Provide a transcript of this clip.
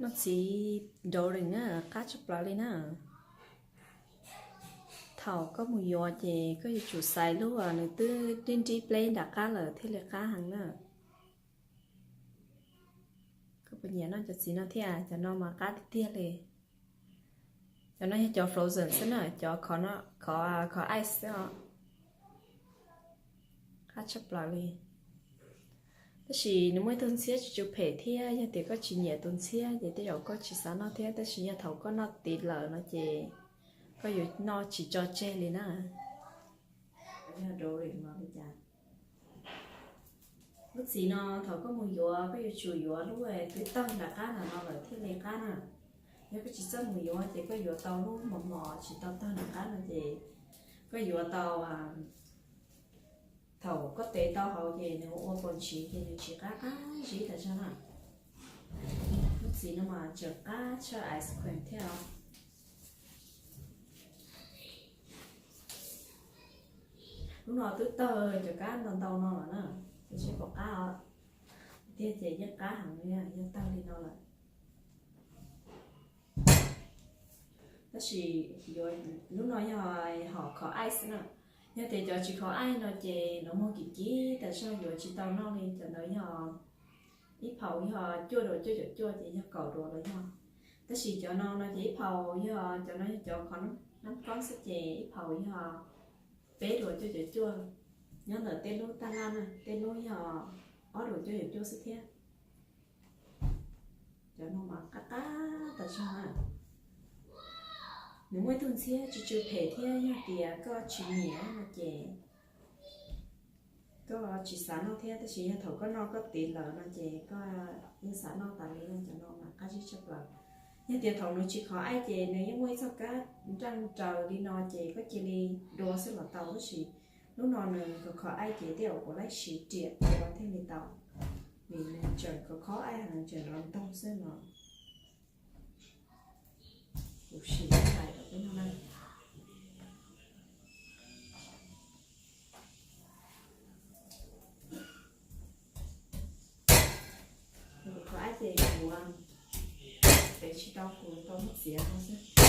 Noj txiv nrau lees na, qab tshaj plaws li na. Thaum koj mus yuav ces koj yuav tsum xaiv lub nws twb nrib nrib pleb nram qab lawm thiaj li qab heev na. Koj puas nyiam noj cov txiv no thiab? Cov no mas qab tiag tiag li. Cov no yog cov frozen xwb na, cov kho, kho ice xwb os. Qab tshaj plaws li. Tab sis nws muaj ib tug ntxhiab tsis tshua phem thiab, yog tias koj tsis nyiam tus ntxhiab ces tej zaum koj tsis xav noj thiab, tab sis yog thaum koj noj tid lawm no ces koj yuav noj tsis tso tseg li na. Lub txiv no thaum koj mus yuav koj yuav tsum yuav lub twb tawg nram qab no lawm thiaj li qab na. Yog koj tsis txawj mus yuav ces koj yuav tau lub mos mos tsis tau tawg nram qab no ces koj yuav tau, thaum koj tev tau hauv ces nws ua paus ntshis ces nws tsis qab qab zib tas zog na. Lub txiv no mas tseem qab tshaj ice cream thiab os. Lub no twb tawg cov kab ntau ntau no lawm na, ces seb puas qab os. Tiag ces yeej qab heev li, yog tawg li no lawm. Tab sis lub no yog hom kho ice na. Yog tias cov tsis kho ice no ces lawv muag kim kim tas zog yuav tsis tau noj li. Cov ntawd yog ib phaus yog cuaj duas cuaj caum cuaj ces yog kaum duas los yog. Tab sis cov no no ces ib phaus yog, cov no yog cov kho nab koob xwb ces ib phaus yog peb duas cuaj caum cuaj. Nyob ntawm tej lub taj laj na, tej lub yog ob duas cuaj caum cuaj xwb thiab. Cov no mas qab qab tas zog na. Nws muaj ib tug ntxhiab tsw tsw phem thiab, yog tias koj tsis nyiam no ces koj tsis xav noj thiab, tab sis yog thaum koj noj koj tid lawm no ces koj yeej xav noj tas li. Cov no mas qab zib tshaj plaws. Yog tias thaum nws tsis kho ice ces nws yeej muaj ib txoj kab nraj raws li no ces koj cia li dua xwb los tau, tab sis lub no nws kho kho ice ces tej zaum kuv laib siv riam dua thiaj li tau, vim nws tseem kho kho ice nws tseem nrov ntoog xwb no. Kuv sim hais rau peb no na. Kuv kho ice ces kuv tev tsis tau, kuv tau muab txiav no xwb.